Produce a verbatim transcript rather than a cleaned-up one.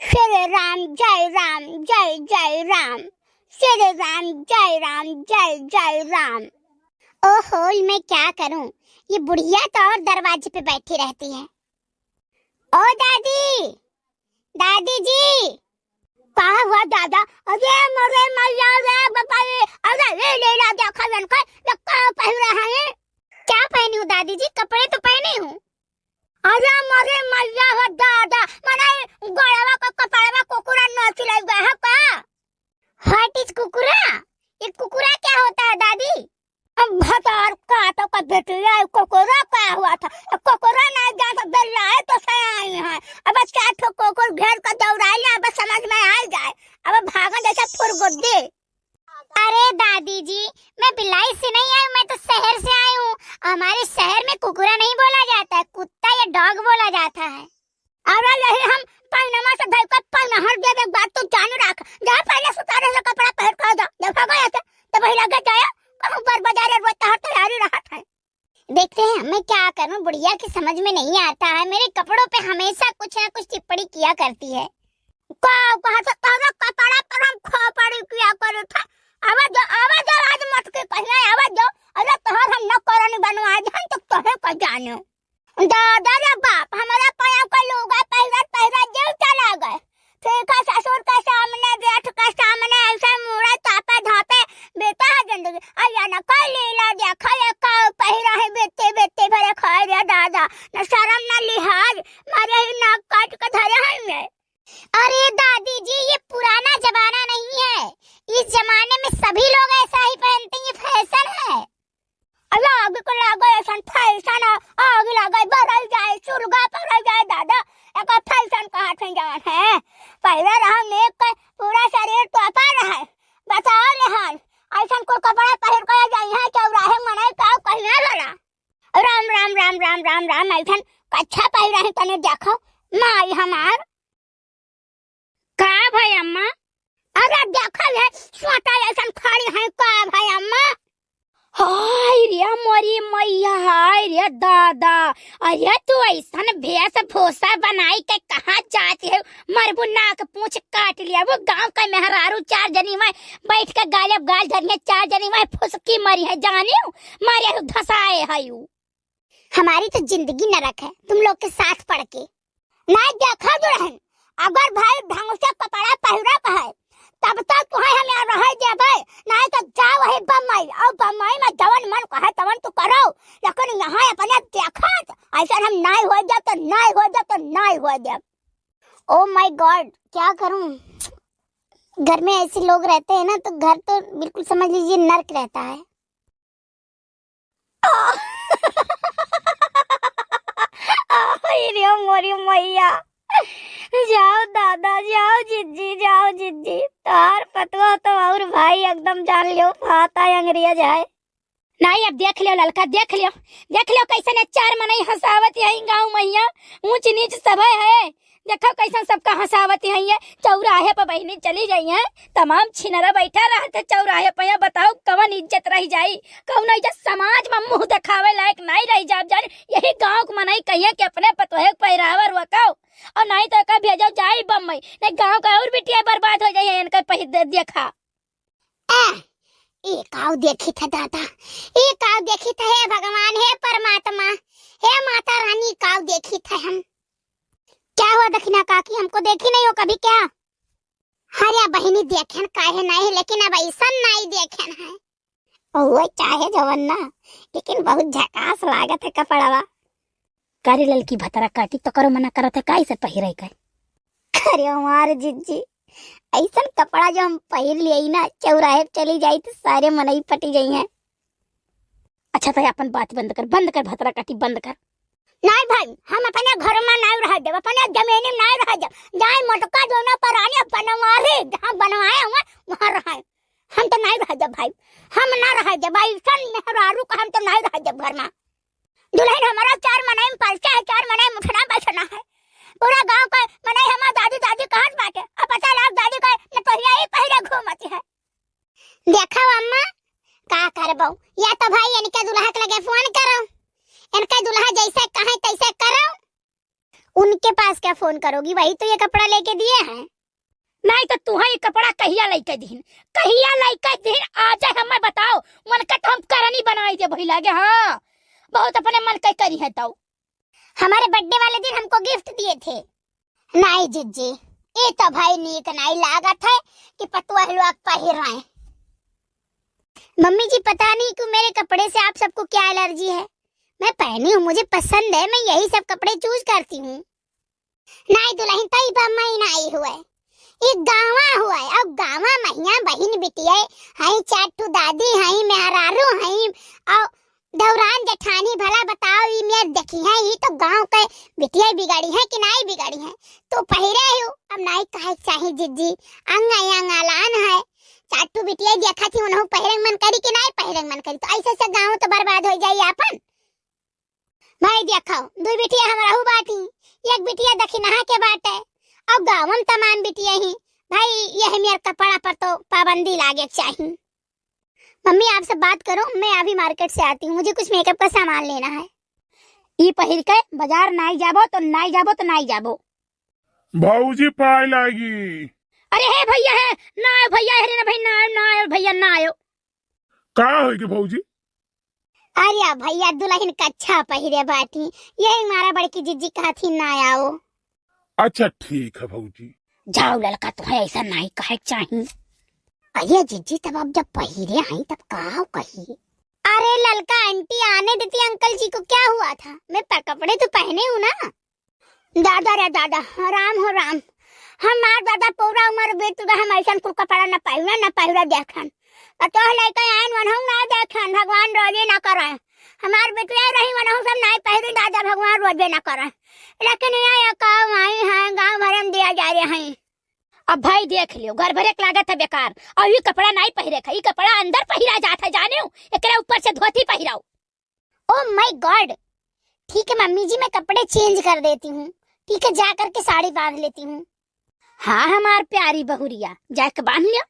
श्री राम, जय राम, जय जय राम, श्री राम, जय राम, जय जय राम। ओहो, मैं क्या करूं, ये बुढ़िया तो और दरवाजे पे बैठी रहती है। ओ दादी, दादी जी। का हुआ दादा? अरे मोरे मैया रे बापा रे, अरे ले ले ला देखा इनका, ये का पहन रहा है? क्या पहनी हूँ दादी जी, कपड़े तो पहनी हूँ। अरे मोरे मैया हो दादा, मने गोड़वा का कपड़वा कुकुरा नाच लग गया है का? What is कुकुरा? ये कुकुरा क्या होता है दादी? अब भतार काटो का बेटी, ये कुकुरा का हुआ था? अब कुकुरा नहीं जान तो बिल्ला है तो सयाई है। अब चार ठो कुकुर घेर कर दौड़ाई ले, अब समझ में आ जाए। अब भागन जैसे फुरगुद्दी। अरे दादी जी, मैं भिलाई से नहीं आई हूँ, मैं तो शहर से आई हूँ। हमारे शहर में कुकुरा नहीं बोला जाता है, कुत्ता या dog बोला जाता है। अरे यही हम पैनमा से धई के पैनहर देबे, एक बात तू जानू रख। जा पहले सुतारे से कपड़ा पहन के जा, जा भागो यहाँ से। तो वही लगे जाए, कहूँ बर बाजारे रोज तहर तैयारी रहत है। देखते हैं, मैं क्या करूं, बुढ़िया की समझ में नहीं आता है, मेरे कपड़ों पे हमेशा कुछ ना कुछ टिप्पणी किया करती है। का कहा से तोरा कपड़ा पर हम खोपड़ी किया करे थे? आवा जो, आवा जो, आज मत के कहिया, आवा जो। अरे तोहर हम न करनी बनवा आज हम तो तोहे को जाने। दादा रे बाप, हमारा पाया का लोगा पहिरत पहिरत जेल चला गए। ठीक है, ससुर के सामने, जेठ के सामने ऐसे मुड़े तापे धापे बीता है जिंदगी। अया न कोई लीला देखा, ये का पहिरा है, बेटे बेटे भरे खाए रे दादा, न शर्म न लिहाज, मारे ही नाक काट के धरे हैं ये। अरे दादी जी, ये पुराना जमाना नहीं है, इस जमाने में सभी लोग ऐसा ही पहनते हैं, ये fashion है। अरे आग को लागो ऐसन fashion, आग लागो, बरल जाए, सुलगा बरल जाए दादा, एक fashion कहा थे जवन है। पहले रहा मेक के पूरा शरीर तोपा रहे, बताओ ले हाल, ऐसन कुल कपड़ा पहिर के जाई है चौराहे मनई का कहिया भला। राम राम राम राम राम राम, ऐसन कच्छा पहिरा है तने देखो, माई हमार। का भाई अम्मा? अरे देखा है, सोटा ऐसन खड़ी है का भाई अम्मा? हाय रे मोरी मैया, हाय रे दादा, अरे तू ऐसन वेशभूषा बनाई के कहाँ जात है? मरबू नाक पूछ काट लिया, वो गाँव का मेहरारू चार जनी में बैठ के गालब गाल धरी है, चार जनी में फुसकी मरी है, जानियो, मारे हो धसाए है यू। हमारी तो जिंदगी नरक है तुम लोग के साथ पड़ के। नहीं देखा दुल्हन, अगर भाई ढंग से कपड़ा पहिरब है, तब तो तुहे हम यहाँ रह देबे, नहीं तो जा वही बम्बई, और बम्बई में जवन मन कहे तवन तू करो, लेकिन यहाँ अपने देखत ऐसा हम नहीं हो जाब तो नहीं हो जाब तो नहीं हो जाब। Oh my God, क्या करूं, घर में ऐसे लोग रहते हैं ना तो घर तो बिल्कुल समझ लीजिए नर्क रहता है। आई रे मोरी मैया, जाओ दादा, जाओ जिज्जी, जाओ जिज्जी, तोहार पतवा तो और भाई एकदम जान लियो, फाता अंग्रेज है। नहीं, अब देख लियो ललका, देख लियो, देख लियो कैसन ये चार मनई हंसावत यही गाँव मैया, ऊंच नीच सब है। देखो कैसन सबका हंसावत है ये, चौराहे पर बहिनी चली जाई है, तमाम छिनरा बैठा रहत है चौराहे पर, यहाँ बताओ कवन इज्जत रह जाई, कौन इज्जत समाज में मुंह देखावे लायक नहीं रह जाब जान, यही गाँव के मनई कहिए कि अपने पतोहे के पहिरावा रोकाओ, और नहीं तो एका भेजो जाई बम्बई, नहीं गाँव का और बिटिया बर्बाद हो जाई है इनका पहिर दे-, देखा। आह, ई काव देखित है दादा, ई काव देखित है, हे भगवान, हे परमात्मा, हे माता रानी, काव देखित है हम। क्या हुआ दखिना काकी, हमको देखी नहीं हो कभी क्या? अरे बहिनी, देखेन काहे नहीं, लेकिन अब ऐसन नहीं देखेन है। ओए चाहे जवन ना, लेकिन बहुत झकास लागत है कपड़वा। का रे ललकी, भतरा काटी तो करो, मना करत है का इसे पहिरे के? अरे हमार जिज्जी, ऐसन कपड़ा जो हम पहिर लिए ना, चौराहे पे चली जाई तो सारे मनई पटी जाई हैं। अच्छा तो अपन बात बंद कर, बंद कर, भतरा काटी बंद कर। नहीं भाई, हम अपने घर में नहीं रह देब, अपने जमीन में नहीं रह देब। जाए मोटका दोनों परानी बनवारी, जहाँ बनवाए हुए वहाँ रहे। हम तो नहीं रह देब भाई, हम ना रह देब भाई, ऐसन मेहरारू का हम तो नहीं रह देब घर में। दुल्हन हमारा चार मनई में पलचा है, चार मनई में उठना बैठना है। पूरा गांव का मनई हमार दादी दादी कहत बाटे, अब पता लाग दादी का नटोहिया ही पहिरे घूमती है। देखो अम्मा, का करबो, या तो भाई इनके दुल्हा के लगे फोन करो, इनके दुल्हा जैसे कहे तैसे करो। उनके पास क्या फोन करोगी, वही तो ये कपड़ा लेके दिए हैं। नाहीं तो तुहैं ई कपड़ा कहिया लइके दिहिन, कहिया लइके दिहिन, आजै हम्मै बताओ, उनकै तो हम करनी बनाइ देबो भइला के, हाँ, बहुत अपने मन कै करिहैं तौ। हमारे birthday वाले दिन हमको gift दिए थे। नाहीं जिज्जी, ई तो भाई नीक नाहीं लागत है कि पतोह लोग पहिरें। मम्मी जी, पता नहीं क्यों मेरे कपड़े से आप सबको क्या allergy है। मैं पहनी हूँ, मुझे पसंद है, मैं यही सब कपड़े choose करती हूँ। नाहीं दुलहिन, तई बम्मई नाहीं हुए, ई गाँवा हुए। अउ गाँवा महिया बहिन बिटिया हई, चार ठू दादी हई, मेहरारू हई, अउ दौरान जेठानी भला बताओ, ई मेर देखिहैं, ई तो गाँव के बिटिया बिगड़ी है कि नाहीं बिगड़ी है? तू पहिरे हू, अब नाहीं कहे चाही जिज्जी, अंग अंग अलान है। चार ठू बिटिया देखत ही, उनहू पहिरे मन करी कि नाहीं पहिरे मन करी? तो ऐसे से गाँव तो बर्बाद होइ जाई आपन। भाई देखो, दुई बिटिया हमरहू बाटी, एक बिटिया दखिनहा के बाटे, अउ गाँव में तमाम बिटिया ही। भाई यह मेर कपड़ा पर तो पाबंदी लागे के चाही। मम्मी आप सब बात करो, मैं अभी market से आती हूँ, मुझे कुछ makeup का सामान लेना है। ई पहिर के बाजार नाहीं जाबो तो नाहीं जाबो तो नाहीं जाबो। भौजी पाए लागी। अरे हे भइया हे, ना आयो भइया, अरे ना भाई, ना आयो, ना आयो भइया, ना आयो। का होइगे भौजी? अरे भइया, दुलहिन कच्छा पहिरे बाटी, यही मारा बड़की जिज्जी कहत ही ना आओ। अच्छा ठीक है भौजी। जाओ ललका, तुहैं ऐसा नाहीं कहे के चाही। अरे जिज्जी, तब अब जब पहिरे आई तब का कही? अरे ललका आंटी, आने देती अंकल जी को, क्या हुआ था? मैं प-, कपड़े तो पहने हूँ ना। दादा रे दादा, राम हो राम, हमार दादा पूरा उमर बीत गया, हम ऐसन कुल कपड़ा न पहिरा, न पहिरा देखन। पतोह लइके आइन, वनहु ना देखन, भगवान रोजे ना करे। हमार बिटिया रही, वनहु सब नाहीं पहिरी, दादा भगवान रोजे ना करे। लेकिन ये, ये का आई है, गाँव भर में दिया जा रहे हैं। अब भाई देख लियो, घर भरे के लागत है बेकार। अउ ई कपड़ा नाहीं पहिरे का, ई कपड़ा अंदर पहिरा जात है, जानेउ, एकरे ऊपर से धोती पहिराओ। Oh my God! ठीक है मम्मी जी, मैं कपड़े change कर देती हूँ। ठीक है, जा करके साड़ी बांध लेती हूँ। हाँ हमार प्यारी बहुरिया, जाके बांध लियो।